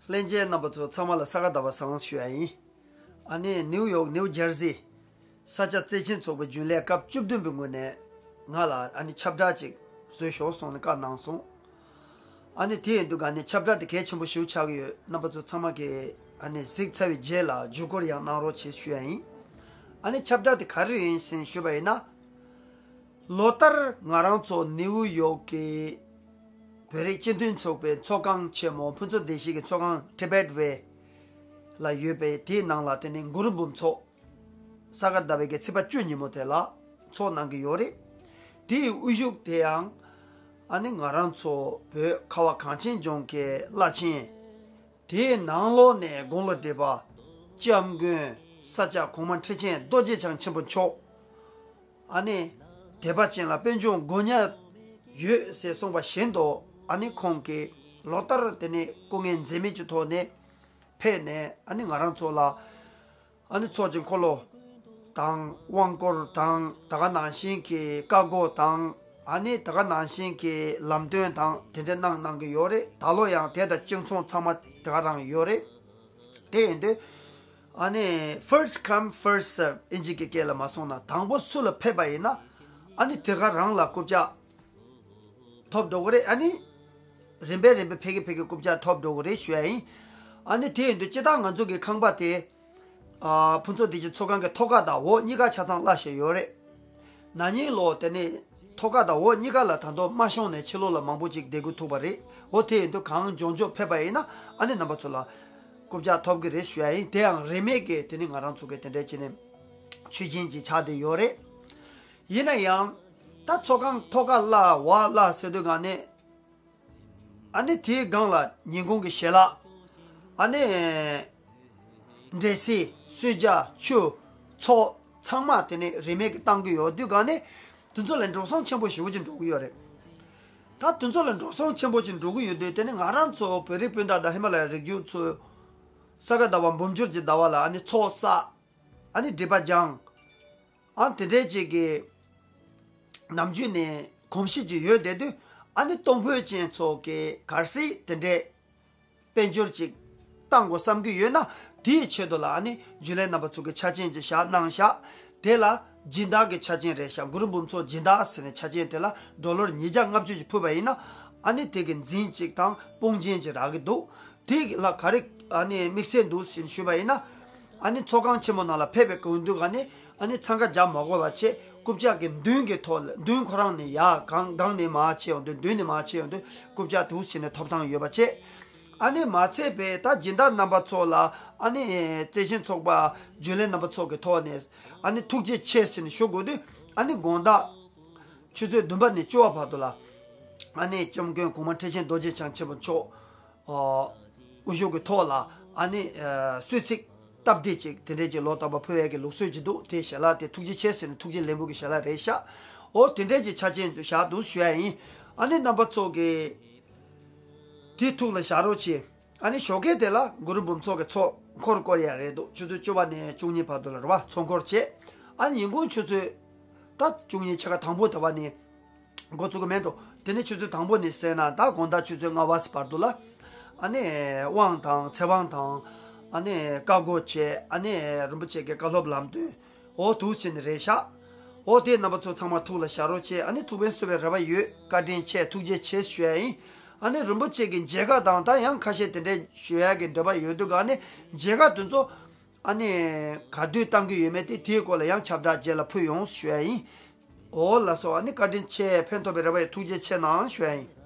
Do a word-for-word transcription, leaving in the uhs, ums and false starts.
ལྷན་རྒྱས་རྣམ་པ་ཚོ་ཚང་མ་ལ་ས་ག་ཟླ་བ་བཟང་ཞུ་ཡ་ཡིན། ཨ་ནི་ནིའུ་ཡོག་ནིའུ་ཇར་སི་ས་སྐྱ་བརྩེ་ཆེན་ཚོགས་པའི་རྒྱུན་ལས་སྐབས་བཅུ་བདུན་པའི་ངོས་ནས་ང་ལ་ཨ་ནི་ཁྱབ་བསྒྲགས་ཅིག་བཟོས་ཤོག་གསུངས་ནས་བཀའ་གནང་སོང་། ཨ་ནི་དེ་ཡིན་དུས་ཨ་ནི་ཁྱབ་བསྒྲགས་དེ་གལ་ཆེན་པོ་ཞིག་ཆགས་ཀྱི་ཡོད། རྣམ་པ་ཚོ་ཚང་མ་གིས་ཨ་ནི་གཟིགས་ཚར་བའི་རྗེས་ལ་བརྒྱུད་སྐུར་ཡང་གནང་རོགས་བྱེད་ཞུ་ཡ་ཡིན། ཨ་ནི་ཁྱབ་བསྒྲགས་དེ་ག་རེ་ཡིན་ཟེར་ཞུས་པ་ཡིན་ན། ལོ་ལྟར་ང་རང་ཚོ་ནིའུ་ཡོག་གི་བོད་རིགས་སྤྱི་མཐུན་ཚོགས་པའི་ཚོགས་ཁང་ཆེན་མོ་ཕུན་ཚོགས་བདེ་སྐྱིད་ཀྱི་ཚོགས་ཁང་Tibet Way ལ་ཡོད་པའི་དེའི་ནང་ལ་དེ་ནི་གུ་རུ་འབུམ་ཚོགས་ས་ག་ཟླ་བའི་གི་ཚེས་པ་བཅུ་ཉིན་མོ་དེ་ལ་ཚོགས་གནང་གི་ཡོད་རེད། དེའི་དབུ་བཞུགས་དེ་ཡང་ཨ་ནི་ང་རང་ཚོ་བོད་ཁ་བ་གངས་ཅན་ལྗོངས་ཀྱི་བླ་ཆེན། དེའི་ནང་ལོགས་ནས་དགུང་ལོ་བགྲེས་པ་སྐྱབས་མགོན་ས་སྐྱ་གོང་མ་ཁྲི་ཆེན་རྡོ་རྗེ་འཆང་ཆེན་པོ་མཆོག་ཨ་ནི་དད་པ་ཅན་ལ་དཔལ་འབྱོར་མགོ་ཉག་ཡོད་ཟེར་གསུངས་པ་བཞིན་དུ་ཨ་ནི་ཁོང་གིས་ལོ་ལྟར་དེ་ནས་སྐུ་ངལ་འཛེམས་མེད་ཀྱི་ཐོག་ནས་ཕེབས་ནས་ཨ་ནི་ང་རང་ཚོ་ལ། ཨ་ནི་ཚོགས་ཀྱི་འཁོར་ལོ་དང་དབང་བསྐུར་དང་ད་ག་ནང་བཞིན་གྱི་བཀའ་བསྒོ་དང་ཨ་ནི་ད་ག་ནང་བཞིན་གྱི་ལམ་སྟོན་དང་དེ་འདྲ་གནང་གནང་གི་ཡོད་རེད། ད་ལོ་ཡང་དེ་དང་གཅིག་མཚུངས་ཚང་མ་དེ་ག་རང་ཡོད་རེད། དེ་ཡིན་དུས་ཨ་ནི་first come first serve ཨིན་ཇི་གི་སྐད་ལ་མ་སོང་ན་དང་པོ་སུ་ལ་ཕེབས་པ་ཡིན་ན་ཨ་ནི་དེ་ག་རང་ལ་རྐུབ་བཀྱག་ཐོབ་འགྲོ་གི་རེད། ཨ་ནི་རིམ་པས་རིམ་པས་ཕ་གི་ཕ་གི་རྐུབ་བཀྱག་ཐོབ་འགྲོ་གི་རེད་ཞུ་ཡ་ཡིན། ཨ་ནི་དེ་ཡིན་དུས་སྤྱིར་བཏང་ང་ཚོ་གི་ཁང་པ་དེ་ཨ་ཕུན་ཚོགས་བདེ་སྐྱིད་ཚོགས་ཁང་གི་ཐོག་ཁ་དང་འོག་གཉིས་ཀ་ཆ་ཚང་གླ་བཞག་ཡོད་རེད། ན་ནིང་ལོ་དེ་ནས་ཐོག་ཁ་དང་འོག་གཉིས་ཀ་ལ་ད་དུང་མ་ཤོང་ནས་ཕྱི་ལོགས་ལ་མང་པོ་ཅིག་བསྡད་དགོས་ཐུག་པ་རེད། འོ་དེ་ཡིན་དུས་གང་མགྱོགས་མགྱོགས་ཕེབས་པ་ཡིན་ན་ཨ་ནི་རྣམ་པ་ཚོ་ལ་རྐུབ་བཀྱག་ཐོབ་གི་རེད་ཞུ་ཡ་ཡིན། དེ་ཡང་རིན་མེད་ཀྱི་དེ་ནི་ང་རང་ཚོ་གི་དེ་འདྲའི་བྱས་ནས་ཆོས་ཆེན་ཅིག་ཆགས་བསྡད་ཡོད་རེད། ཡིན་ན་ཡང་ད་ཚོགས་ཁང་ཐོག་ཁ་གླ་འོག་གླ་ཟེར་དུས་གང་ནས། ཨ་ནི་དེའི་སྒང་ལ་ཉིན་གུང་གི་ཞལ་ལག་ཨ་ནི་འབྲས་སིལ་གསོལ་ཇ་ཆུ་ཚོགས་ཚང་མ་དེ་ནས་རིན་མེད་ཀྱི་བཏང་གི་ཡོད་དུས་གང་ནས་དེ་ཚོ་ལ་འགྲོ་སོང་ཆེན་པོ་ཞེ་པོ་ཅིག་འགྲོ་གི་ཡོད་རེད། ད་དེ་ཚོ་ལ་འགྲོ་སོང་ཆེན་པོ་ཅིག་འགྲོ་གི་ཡོད་དུས་དེ་ནི་ང་རང་ཚོ་བོད་རིགས་སྤུན་ཟླ་དང་ཧི་མ་ལ་ཡའི་རིགས་རྒྱུད་ཚོས་ས་ག་ཟླ་བ་འབུམ་འགྱུར་གྱི་ཟླ་བ་ལ་ཨ་ནི་ཚོགས་བསགས་ཨ་ནི་སྒྲིབ་པ་སྦྱང་། ཨ་དེ་འདྲའི་ཅིག་གི་ནམ་རྒྱུན་ནས་གོམས་གཤིས་ཅིག་ཡོད་བསྡད་དུས་ཨ་ནི་གཏོང་ཕོད་ཅན་ཚོ་གི་གལ་སྲིད་དེ་འདྲའི་དཔལ་འབྱོར་ཅིག་བཏང་དགོས་བསམ་གྱི་ཡོད་ན་དེའི་ཆེད་དུ་ལ་ཨ་ནི་རྒྱུན་ལས་རྣམ་པ་ཚོ་གི་ཆ་རྐྱེན་ཅིག་བཞག་གནང་བཞག་དེ་ལ་སྦྱིན་བདག་གི་ཆ་རྐྱེན་རེད་བཞག་གུ་རུ་འབུམ་ཚོགས་སྦྱིན་བདག་ཟེར་ནས་ཆ་རྐྱེན་དེ་ལ་ཌོ་ལར་ཉིས་བརྒྱ་ལྔ་བཅུ་ཅིག་ཕུལ་བ་ཡིན་ན་ཨ་ནི་དེ་གི་འཛིན་ཅིག་དང་དཔུང་ཆེན་ཅིག་རག་གི་འདུག་དེ་ལ་ག་རེ་ཨ་ནི་དམིགས་བསལ་འདུག་ཟེར་ཞུས་པ་ཡིན་ན། ཨ་ནི་ཚོགས་ཁང་ཆེན་མོ་ནང་ལ་ཕེབས་པའི་གོང་དུ་ཨ་ནི་ཨ་ནི་འཚང་ཁ་རྒྱག་མ་དགོས་པ་བྱས་རྐུབ་བཀྱག་གི་མདུན་གྱི་ཐོག་ལ་མདུན་ཁོ་རང་ནས་ཡར་སྒང་སྒང་ནས་མར་ཕྱེ་ཡོང་དུས་མདུན་ནས་མར་ཕྱེ་ཡོང་དུས་རྐུབ་བཀྱག་དུ་ཕྱིན་ནས་ཐོབ་ཐང་ཡོད་པ་བྱས། ཨ་ནི་མ་ཚད་པའི་ད་སྦྱིན་བདག་རྣམ་པ་ཚོ་ལ་ཨ་ནི་བརྩེ་ཆེན་ཚོགས་པ་རྒྱུན་ལས་རྣམ་པ་ཚོ་གི་ཐོག་ནས་ཨ་ནི་ཐུགས་རྗེ་ཆེ་ཟེར་ནས་ཞུ་དགོས་དུས་ཨ་ནི་དགོང་དག་ཆུ་ཚོད་བདུན་པ་ནས་བཅུ་པ་བར་དུ་ལ་ཨ་ནི་སྐྱབས་མགོན་གོང་མ་ཁྲི་ཆེན་རྡོ་རྗེ་འཆང་ཆེན་པོ་མཆོག་དབུ་བཞུགས་ཀྱི་ཐོག་ལ་ཨ་ནི་གསོལ་ཚིགས་སྟབས་བདེ་ཅིག་དེ་འདྲས་ཀྱི་ལོ་རྟག་པར་ཕུལ་བའི་གི་ལུགས་སྲོལ་ཅིག་འདུག་དེ་ཞལ་ལག་དེ་ཐུགས་རྗེ་ཆེ་ཟེར་ནས་ཐུགས་རྗེ་ལེགས་འབུལ་གྱི་ཞལ་ལག་རེད་ཤག་འོ་དེ་འདྲས་ཀྱི་ཆ་རྐྱེན་དུ་བཞག་འདུག་ཞུ་ཡ་ཡིན། ཨ་ནི་རྣམ་པ་ཚོ་གིས་དེ་ཐུགས་ལ་བཞག་རོགས་གྱིས། ཨ་ནི་ཞོགས་ཀས་དེ་ལ་གུ་རུ་འབུམ་ཚོགས་ཀྱི་ཚོགས་འཁོར་བསྐོར་ཡ་རེད་འདུག་ཆུ་ཚོད་བཅུ་པ་ནས་བཅུ་གཉིས་བར་དུ་ལ་རེད་བ་ཚོགས་འཁོར་བྱས། ཨ་ནི་ཉིན་གུང་ཆུ་ཚོད་ད་བཅུ་གཉིས་ཕྱེད་ཀ་དང་པོ་དེ་བ་ནས་འགོ་བཙུགས་ཀྱི་མེད་འགྲོ། དེ་ནས་ཆུ་ཚོད་དང་པོ་ནས་ཟེར་ན་ད་དགོང་དག་ཆུ་ཚོད་ལྔ་པ་བར་དུ་ལ་ཨ་ནི་དབང་དང་ཚེ་དབང་དང་ཨ་ནི་བཀའ་བསྒོ་བྱས་ཨ་ནི་རིན་པོ་ཆེ་གི་བཀའ་སློབ་ལམ་སྟོན་འོ་འདུག་བྱས་ནས་རེད་ཤག་འོ་དེ་རྣམ་པ་ཚོ་ཚང་མ་ཐུགས་ལ་བཞག་རོགས་བྱས། ཨ་ནི་ཐུགས་ཕན་གསོས་པའི་རེ་བ་ཡོད། བཀའ་དྲིན་ཆེ་ཐུགས་རྗེ་ཆེ་ཞུ་ཡ་ཡིན། ཨ་ནི་རིན་པོ་ཆེ་གི་མཇལ་ཁ་དང་ད་ཡང་ཁ་ཤས་དེ་འདྲས་ཞུ་ཡ་གི་འདོད་པ་ཡོད་དུས་ག་ནི་མཇལ་ཁ་དེ་ཚོ་ཨ་ནི་ག་དུས་བཏང་གི་ཡོད་མེད་དེ་དེའི་སྐོར་ལ་ཡང་ཁྱབ་བསྒྲགས་རྗེས་ལ་ཕུལ་ཡོང་ཞུ་ཡ་ཡིན། འོ་ལགས་སོ། ཨ་ནི་བཀའ་དྲིན་ཆེ། ཕན་ཐོགས་པའི་རེ་བ་ཡོད། ཐུགས་རྗེ་ཆེ་གནང་ཞུ་ཡ་ཡིན།